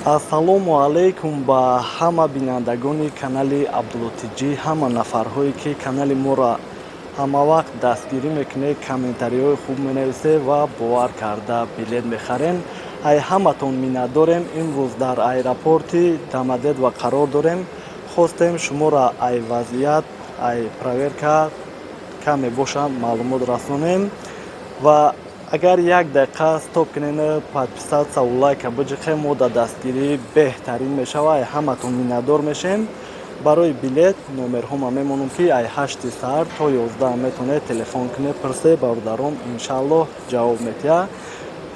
Ассалому алайкум ба ҳама бинандагони канали Абдуллотиҷӣ, ҳама нафарҳое, ки канали моро ҳамавақт дастгирӣ мекунед, комментариҳои хуб менависед ва бовар карда билет мехарен. Ай ҳаматон миннатдорем. Имрӯз дар аэропорти Домодедово қарор дорем. Хостем шуморо ай вазъият, ай проверка каме боша маълумот расонем. Ва агар як дақиқа стоп кунед, подписаться ву лайка биҷиқем, мо дар дастгирӣ беҳтарин мешава. Ай ҳаматон миннатдор мешем. Барои билет номерҳома мемонам, ки ай 8-и саҳар то 11 метавонед телефон кунед, пурсе. Бародаром иншааллоҳ ҷавоб метиҳад.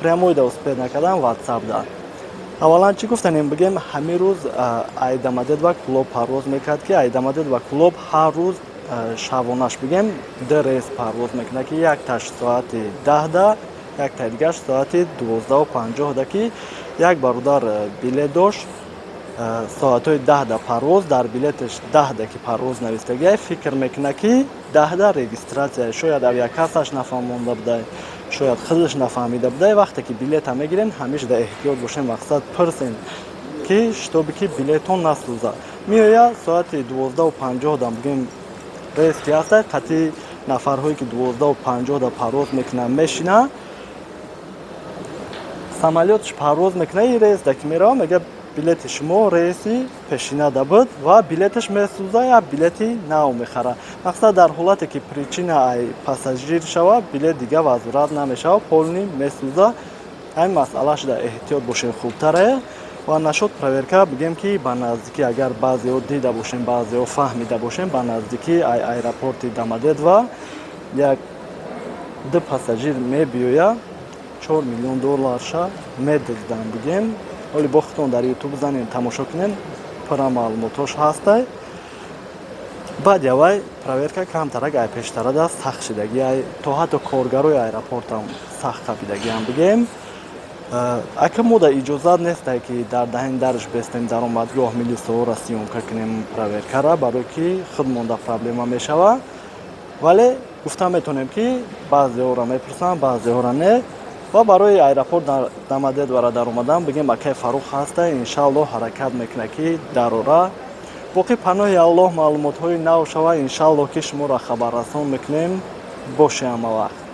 Прямой да успеть накардам, Ватсап да. Аввалан, чӣ гуфтанем бигем, ҳамин рӯз ай Домодедово Кӯлоб парвоз мекард, ки ай Домодедово Кӯлоб ҳар рӯз шабонаш, бигем, ду рейс парвоз мекунад, ки якташ соати 10-да, яктаи дигараш соати 12:50-да. Ки як бародар билет дошт, соатҳои 10-да парвоз, дар билеташ 10-да ки парвоз навистагиай, фикр мекунад, ки 10-да регистрация. Шояд авиакассаш нафаҳмонда будай, шояд худаш нафаҳмида будай. Вақте ки билета мегирен, ҳамеша дар эҳтиёт бошем, мақсад пурсен, ки чтобы ки билетон насӯзад. Меояд соати 12:50-да, бигем, рейс ки ҳастай, қатъи нафарҳое ки 12:50-да парвоз мекунанд мешинад, самолётш парвоз мекунад. И рейс да ки мерава, мега: «Билети шумо рейси пешинада буд», ва билеташ месӯза, як билети нав мехарад. Мақсад, дар ҳолате ки причина ай пассажир шава, билет дига возврат намешава, полный месӯза. Ҳамин масъала шуда, эҳтиёт бошем, хубтаре. Ва насчёт проверка бигем, ки ба наздикӣ, агар баъзеҳо дида бошем, баъзеҳо фаҳмида бошем, ба наздикӣ ай аэропорти Домодедово як ду пассажир мебиёяд, 4 миллион долларша медизданд, бигем. Ҳоли бо худтон дар Ютуб занем, тамошо кунем, пурра маълумотош ҳастай. Баъд явай проверка камтарак ай пештарада сахт шидагӣ, ай то ҳатто коргарои аэропортам сахт қапидагиам, бигем. Ака, мо да иҷозат нестай, ки дар даҳин дарш бестем, даромадгоҳ милисаҳоро съёмка кунем проверкара, барое ки худ монда проблема мешава. Вале гуфта метавонем, ки баъзеҳоро мепурсанд, баъзеҳоро не. Ва барои аэропорт Домодедово даромадан, бигем, акай Фаррух ҳаста, иншааллоҳ ҳаракат мекунад, ки дарора. Боқӣ паноҳи Аллоҳ. Маълумотҳои нав шава, иншааллоҳ, ки шуморо хабаррасон мекунем. Боши ҳама вақт.